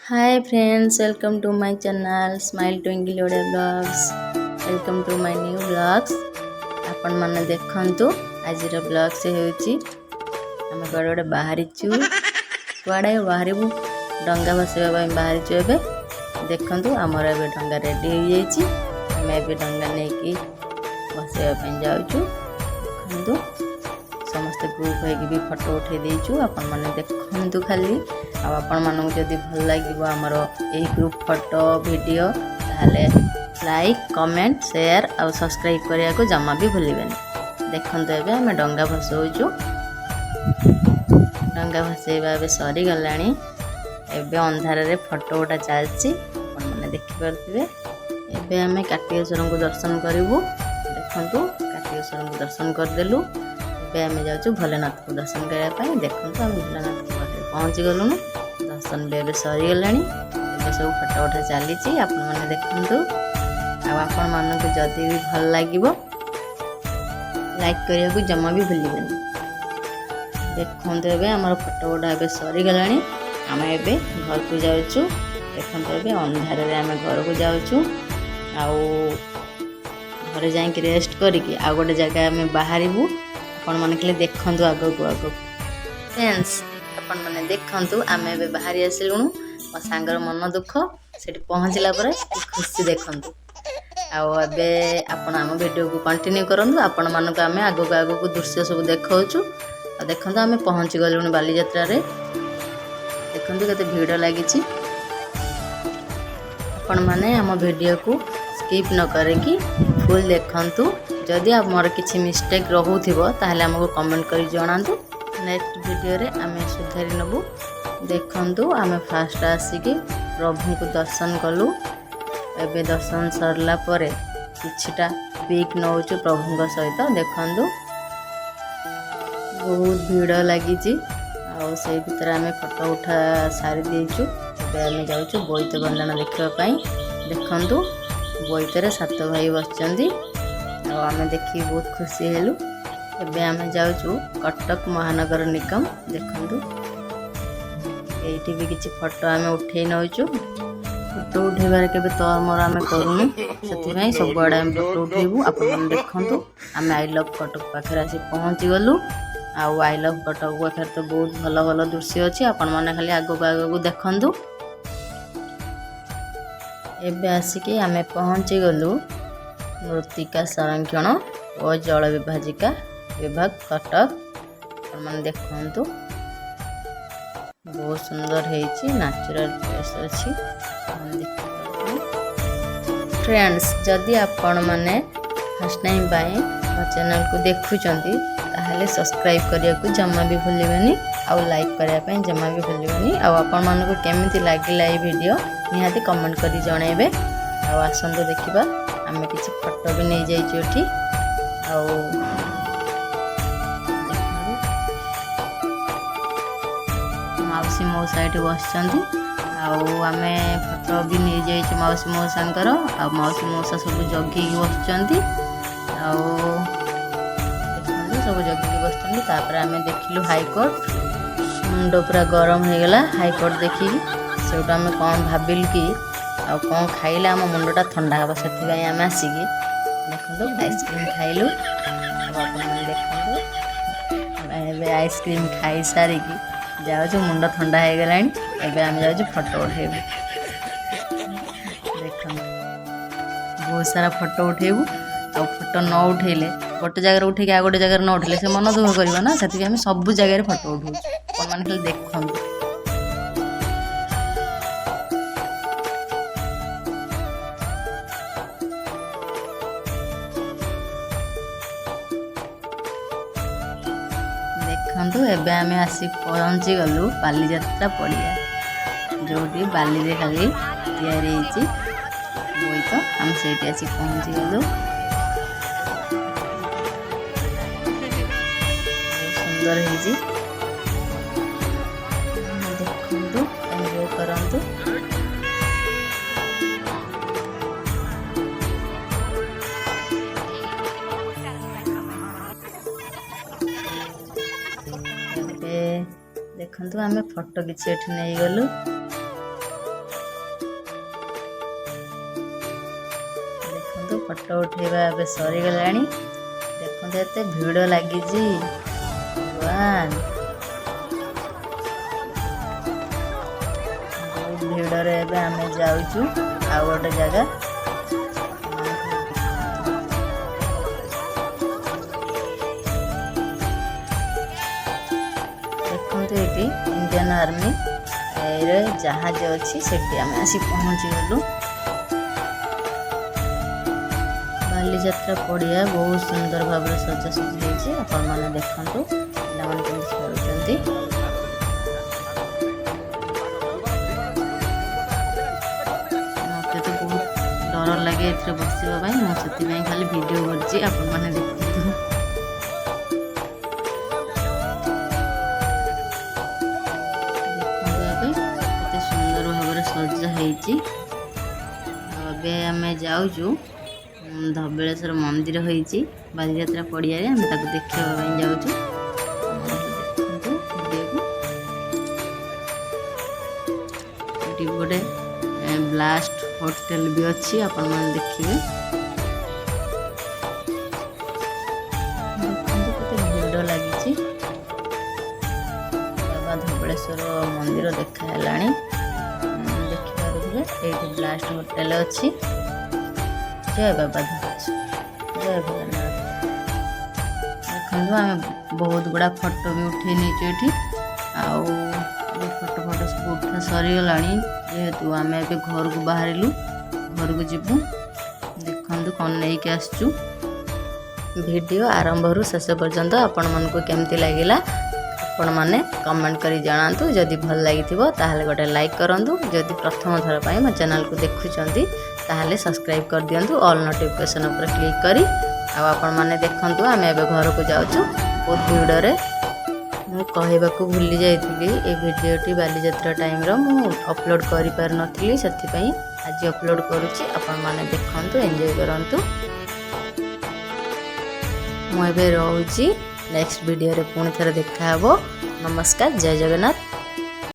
Hi friends, welcome to my channel Smile Twinkle Odia Vlogs. Welcome to my new vlogs. ଆପଣମାନେ ଦେଖନ୍ତୁ, ଆଜିର blogs ହେଉଛି ଆମେ କୁଆଡ଼େ ଗୋଟେ ବାହାରିଛୁ। କୁଆଡ଼େ ବାହାରିବୁ? ଡଙ୍ଗା ଭସାଇବା ପାଇଁ ବାହାରିଛୁ ଏବେ। ଦେଖନ୍ତୁ, ଆମର ଏବେ ଡଙ୍ଗା ରେଡ଼ି ହେଇଯାଇଛି। ଆମେ ଏବେ ଡଙ୍ଗା ନେଇକି ଭସାଇବା ପାଇଁ ଯାଉଛୁ। ଦେଖନ୍ତୁ, ସମସ୍ତେ ଗ୍ରୁପ୍ ହେଇକି ବି ଫଟୋ ଉଠାଇ ଦେଇଛୁ। ଆପଣମାନେ ଦେଖନ୍ତୁ ଖାଲି। ଆଉ ଆପଣମାନଙ୍କୁ ଯଦି ଭଲ ଲାଗିବ ଆମର ଏଇ ଗ୍ରୁପ୍ ଫଟୋ ଭିଡ଼ିଓ, ତାହେଲେ ଲାଇକ୍, କମେଣ୍ଟ, ସେୟାର ଆଉ ସବସ୍କ୍ରାଇବ୍ କରିବାକୁ ଜମା ବି ଭୁଲିବେନି। ଦେଖନ୍ତୁ, ଏବେ ଆମେ ଡଙ୍ଗା ଭସଉଛୁ। ଡଙ୍ଗା ଭସେଇବା ଏବେ ସରିଗଲାଣି। ଏବେ ଅନ୍ଧାରରେ ଫଟୋ ଗୋଟା ଚାଲିଛି, ଆପଣମାନେ ଦେଖିପାରୁଥିବେ। ଏବେ ଆମେ କାର୍ତ୍ତିକେଶ୍ୱରଙ୍କୁ ଦର୍ଶନ କରିବୁ। ଦେଖନ୍ତୁ, କାର୍ତ୍ତିକେଶ୍ୱରଙ୍କୁ ଦର୍ଶନ କରିଦେଲୁ। ଏବେ ଆମେ ଯାଉଛୁ ଭୋଲେନାଥଙ୍କୁ ଦର୍ଶନ କରିବା ପାଇଁ। ଦେଖନ୍ତୁ, ଆମେ ଭୋଲେନାଥଙ୍କ ପାଖରେ ପହଞ୍ଚି ଗଲୁଣୁ। ଦର୍ଶନ ବି ଏବେ ସରିଗଲାଣି। ଏବେ ସବୁ ଫଟୋ ଉଠା ଚାଲିଛି। ଆପଣମାନେ ଦେଖନ୍ତୁ। ଆଉ ଆପଣମାନଙ୍କୁ ଯଦି ବି ଭଲ ଲାଗିବ, ଲାଇକ୍ କରିବାକୁ ଜମା ବି ଭୁଲିବେନି। ଦେଖନ୍ତୁ, ଏବେ ଆମର ଫଟୋ ଗୁଡ଼ା ଏବେ ସରିଗଲାଣି। ଆମେ ଏବେ ଘରକୁ ଯାଉଛୁ। ଦେଖନ୍ତୁ, ଏବେ ଅନ୍ଧାରରେ ଆମେ ଘରକୁ ଯାଉଛୁ। ଆଉ ଘରେ ଯାଇକି ରେଷ୍ଟ କରିକି ଆଉ ଗୋଟେ ଜାଗା ଆମେ ବାହାରିବୁ। ଆପଣମାନେ ଖାଲି ଦେଖନ୍ତୁ ଆଗକୁ ଆଗକୁ। ଫ୍ରେଣ୍ଡସ୍, ଆପଣମାନେ ଦେଖନ୍ତୁ, ଆମେ ଏବେ ବାହାରି ଆସିଲୁଣୁ। ମୋ ସାଙ୍ଗର ମନ ଦୁଃଖ, ସେଠି ପହଞ୍ଚିଲା ପରେ ଖୁସି ଦେଖନ୍ତୁ। ଆଉ ଏବେ ଆପଣ ଆମ ଭିଡ଼ିଓକୁ କଣ୍ଟିନ୍ୟୁ କରନ୍ତୁ। ଆପଣମାନଙ୍କୁ ଆମେ ଆଗକୁ ଆଗକୁ ଦୃଶ୍ୟ ସବୁ ଦେଖାଉଛୁ। ଆଉ ଦେଖନ୍ତୁ, ଆମେ ପହଞ୍ଚି ଗଲୁଣୁ ବାଲିଯାତ୍ରାରେ। ଦେଖନ୍ତୁ, କେତେ ଭିଡ଼ ଲାଗିଛି। ଆପଣମାନେ ଆମ ଭିଡ଼ିଓକୁ ସ୍କିପ୍ ନ କରିକି ଫୁଲ୍ ଦେଖନ୍ତୁ। ଯଦି ଆମର କିଛି ମିଷ୍ଟେକ୍ ରହୁଥିବ, ତାହେଲେ ଆମକୁ କମେଣ୍ଟ କରି ଜଣାନ୍ତୁ। ନେକ୍ସଟ ଭିଡ଼ିଓରେ ଆମେ ସୁଧାରି ନେବୁ। ଦେଖନ୍ତୁ, ଆମେ ଫାଷ୍ଟ ଆସିକି ପ୍ରଭୁଙ୍କୁ ଦର୍ଶନ କଲୁ। ଏବେ ଦର୍ଶନ ସରିଲା ପରେ କିଛିଟା ପିକ୍ ନେଉଛୁ ପ୍ରଭୁଙ୍କ ସହିତ। ଦେଖନ୍ତୁ, ବହୁତ ଭିଡ଼ ଲାଗିଛି। ଆଉ ସେଇ ଭିତରେ ଆମେ ଫଟୋ ଉଠା ସାରି ଦେଇଛୁ। ଏବେ ଆମେ ଯାଉଛୁ ବୋଇତ ବନ୍ଦାଣ ଦେଖିବା ପାଇଁ। ଦେଖନ୍ତୁ, ବୋଇତରେ ସାତ ଭାଇ ବସିଛନ୍ତି। ଆଉ ଆମେ ଦେଖିକି ବହୁତ ଖୁସି ହେଲୁ। ଏବେ ଆମେ ଯାଉଛୁ କଟକ ମହାନଗର ନିଗମ। ଦେଖନ୍ତୁ, ଏଇଠି ବି କିଛି ଫଟୋ ଆମେ ଉଠେଇ ନେଉଛୁ। ଫଟୋ ଉଠେଇବାରେ କେବେ ତ ମୋର ଆମେ କରୁନୁ, ସେଥିପାଇଁ ସବୁଆଡ଼େ ଆମେ ଫଟୋ ଉଠେଇବୁ। ଆପଣମାନେ ଦେଖନ୍ତୁ, ଆମେ I love Cuttack ପାଖରେ ଆସି ପହଞ୍ଚିଗଲୁ। ଆଉ I love Cuttack ପାଖରେ ତ ବହୁତ ଭଲ ଭଲ ଦୃଶ୍ୟ ଅଛି। ଆପଣମାନେ ଖାଲି ଆଗକୁ ଆଗକୁ ଦେଖନ୍ତୁ। ଏବେ ଆସିକି ଆମେ ପହଞ୍ଚିଗଲୁ ମୃତ୍ତିକା ସଂରକ୍ଷଣ ଓ ଜଳ ବିଭାଜିକା ବିଭାଗ, କଟକ। ଆପଣମାନେ ଦେଖନ୍ତୁ, ବହୁତ ସୁନ୍ଦର ହେଇଛି, ନ୍ୟାଚୁରାଲ ପ୍ଲେସ୍ ଅଛି, ଆପଣ ଦେଖିପାରୁଥିବେ। ଫ୍ରେଣ୍ଡସ୍, ଯଦି ଆପଣମାନେ ଫାର୍ଷ୍ଟ ଟାଇମ୍ ପାଇଁ ମୋ ଚ୍ୟାନେଲକୁ ଦେଖୁଛନ୍ତି, ତାହେଲେ ସବସ୍କ୍ରାଇବ୍ କରିବାକୁ ଜମା ବି ଭୁଲିବେନି ଆଉ ଲାଇକ୍ କରିବା ପାଇଁ ଜମା ବି ଭୁଲିବେନି। ଆଉ ଆପଣମାନଙ୍କୁ କେମିତି ଲାଗିଲା ଏଇ ଭିଡ଼ିଓ, ନିହାତି କମେଣ୍ଟ କରି ଜଣାଇବେ। ଆଉ ଆସନ୍ତୁ ଦେଖିବା, ଆମେ କିଛି ଫଟୋ ବି ନେଇଯାଇଛୁ ଏଠି। ଆଉ ଦେଖନ୍ତୁ, ମାଉସୀ ମଉସା ଏଠି ବସିଛନ୍ତି। ଆଉ ଆମେ ଫଟୋ ବି ନେଇଯାଇଛୁ ମାଉସୀ ମଉସାଙ୍କର। ଆଉ ମାଉସୀ ମଉସା ସବୁ ଜଗିକି ବସିଛନ୍ତି। ଆଉ ଦେଖନ୍ତୁ, ସବୁ ଜଗିକି ବସିଛନ୍ତି। ତାପରେ ଆମେ ଦେଖିଲୁ ହାଇକୋର୍ଟ। ମୁଣ୍ଡ ପୁରା ଗରମ ହେଇଗଲା ହାଇକୋର୍ଟ ଦେଖିକି। ସେଇଠୁ ଆମେ କ'ଣ ଭାବିଲୁ କି ଆଉ କ'ଣ ଖାଇଲେ ଆମ ମୁଣ୍ଡଟା ଥଣ୍ଡା ହେବ, ସେଥିପାଇଁ ଆମେ ଆସିକି ଦେଖନ୍ତୁ ଆଇସ୍କ୍ରିମ୍ ଖାଇଲୁ। ଆଉ ଆପଣମାନେ ଦେଖନ୍ତୁ, ଆମେ ଏବେ ଆଇସ୍କ୍ରିମ୍ ଖାଇସାରିକି ଯାଉଛୁ। ମୁଣ୍ଡ ଥଣ୍ଡା ହେଇଗଲାଣି। ଏବେ ଆମେ ଯାଉଛୁ ଫଟୋ ଉଠେଇବୁ। ଦେଖନ୍ତୁ, ବହୁତ ସାରା ଫଟୋ ଉଠେଇବୁ। ଆଉ ଫଟୋ ନ ଉଠେଇଲେ, ଗୋଟେ ଜାଗାରେ ଉଠେଇକି ଆଉ ଗୋଟେ ଜାଗାରେ ନ ଉଠେଇଲେ ସେ ମନ ଦୁଃଖ କରିବ ନା। ସେଥିପାଇଁ ଆମେ ସବୁ ଜାଗାରେ ଫଟୋ ଉଠଉଛୁ। ଆପଣମାନେ ଖାଲି ଦେଖନ୍ତୁ। ଦେଖନ୍ତୁ, ଏବେ ଆମେ ଆସି ପହଞ୍ଚିଗଲୁ ବାଲିଯାତ୍ରା ପଡ଼ିଆ, ଯେଉଁଠି ବାଲିରେ ଖାଲି ତିଆରି ହେଇଛି ବୋଇତ। ଆମେ ସେଇଠି ଆସି ପହଞ୍ଚିଗଲୁ। ବହୁତ ସୁନ୍ଦର ହେଇଛି। ଦେଖନ୍ତୁ, ଏନ୍ଜୟ କରନ୍ତୁ। ଏବେ ଦେଖନ୍ତୁ, ଆମେ ଫଟୋ କିଛି ଏଠି ନେଇଗଲୁ। ଦେଖନ୍ତୁ, ଫଟୋ ଉଠେଇବା ଏବେ ସରିଗଲାଣି। ଦେଖନ୍ତୁ, ଏତେ ଭିଡ଼ ଲାଗିଛି। ଭଗବାନ, ବହୁତ ଭିଡ଼ରେ ଏବେ ଆମେ ଯାଉଛୁ ଆଉ ଗୋଟେ ଜାଗା। ଦେଖନ୍ତୁ, ଏଇଠି ଇଣ୍ଡିଆନ୍ ଆର୍ମି ରେ ଜାହାଜ ଅଛି, ସେଠି ଆମେ ଆସି ପହଞ୍ଚିଗଲୁ। ବାଲିଯାତ୍ରା ପଡ଼ିଆ ବହୁତ ସୁନ୍ଦର ଭାବରେ ସଜାସଜି ହେଇଛି। ଆପଣମାନେ ଦେଖନ୍ତୁ, ପିଲାମାନେ କେମିତି ଖେଳୁଛନ୍ତି। ମୋତେ ତ ବହୁତ ଡର ଲାଗେ ଏଥିରେ ବସିବା ପାଇଁ। ମୁଁ ସେଥିପାଇଁ ଖାଲି ଭିଡ଼ିଓ କରିଛି। ଆପଣମାନେ ଦେଖନ୍ତୁ। ଦେଖନ୍ତୁ, ଏବେ କେତେ ସୁନ୍ଦର ଭାବରେ ସଜା ହେଇଛି। ଆଉ ଏବେ ଆମେ ଯାଉଛୁ, ଧବଳେଶ୍ୱର ମନ୍ଦିର ହେଇଛି ବାଲିଯାତ୍ରା ପଡ଼ିଆରେ, ଆମେ ତାକୁ ଦେଖିବା ପାଇଁ ଯାଉଛୁ। ଦେଖନ୍ତୁ ଭିଡ଼ିଓକୁ। ଏଠି ଗୋଟେ ବ୍ଲାଷ୍ଟ ହୋଟେଲ ବି ଅଛି, ଆପଣମାନେ ଦେଖିବେ। ଦେଖନ୍ତୁ, କେତେ ଭିଡ଼ ଲାଗିଛି। ବାବା ଧବଳେଶ୍ୱର ମନ୍ଦିର ଦେଖା ହେଲାଣି, ଦେଖିପାରୁଥିବେ। ଏଇଠି ବ୍ଲାଷ୍ଟ ହୋଟେଲ ଅଛି। ଜୟ ବାବା ଧବଳେଶ୍ୱର, ଜୟ ଭୋଳାନାଥ। ଦେଖନ୍ତୁ, ଆମେ ବହୁତ ଗୁଡ଼ା ଫଟୋ ବି ଉଠେଇ ନେଇଛୁ ଏଠି। ଆଉ ଫଟୋ ଫଟୋ ସବୁ ଉଠା ସରିଗଲାଣି ଯେହେତୁ, ଆମେ ଏବେ ଘରକୁ ବାହାରିଲୁ, ଘରକୁ ଯିବୁ। ଦେଖନ୍ତୁ, କ'ଣ ନେଇକି ଆସିଛୁ। ଭିଡ଼ିଓ ଆରମ୍ଭରୁ ଶେଷ ପର୍ଯ୍ୟନ୍ତ ଆପଣମାନଙ୍କୁ କେମିତି ଲାଗିଲା, ଆପଣମାନେ କମେଣ୍ଟ କରି ଜଣାନ୍ତୁ। ଯଦି ଭଲ ଲାଗିଥିବ, ତାହେଲେ ଗୋଟେ ଲାଇକ୍ କରନ୍ତୁ। ଯଦି ପ୍ରଥମ ଥର ପାଇଁ ମୋ ଚ୍ୟାନେଲକୁ ଦେଖୁଛନ୍ତି, ତାହେଲେ ସବସ୍କ୍ରାଇବ୍ କରିଦିଅନ୍ତୁ ଅଲ୍ ନୋଟିଫିକେସନ୍ ଉପରେ କ୍ଲିକ୍ କରି। ଆଉ ଆପଣମାନେ ଦେଖନ୍ତୁ, ଆମେ ଏବେ ଘରକୁ ଯାଉଛୁ ବହୁତ ଭିଡ଼ରେ। ମୁଁ କହିବାକୁ ଭୁଲି ଯାଇଥିଲି, ଏ ଭିଡ଼ିଓଟି ବାଲିଯାତ୍ରା ଟାଇମ୍ର ମୁଁ ଅପଲୋଡ଼ କରିପାରିନଥିଲି, ସେଥିପାଇଁ ଆଜି ଅପଲୋଡ଼ କରୁଛି। ଆପଣମାନେ ଦେଖନ୍ତୁ, ଏନ୍ଜୟ କରନ୍ତୁ। ମୁଁ ଏବେ ରହୁଛି। ନେକ୍ସଟ ଭିଡ଼ିଓରେ ପୁଣି ଥରେ ଦେଖାହେବ। ନମସ୍କାର, ଜୟ ଜଗନ୍ନାଥ।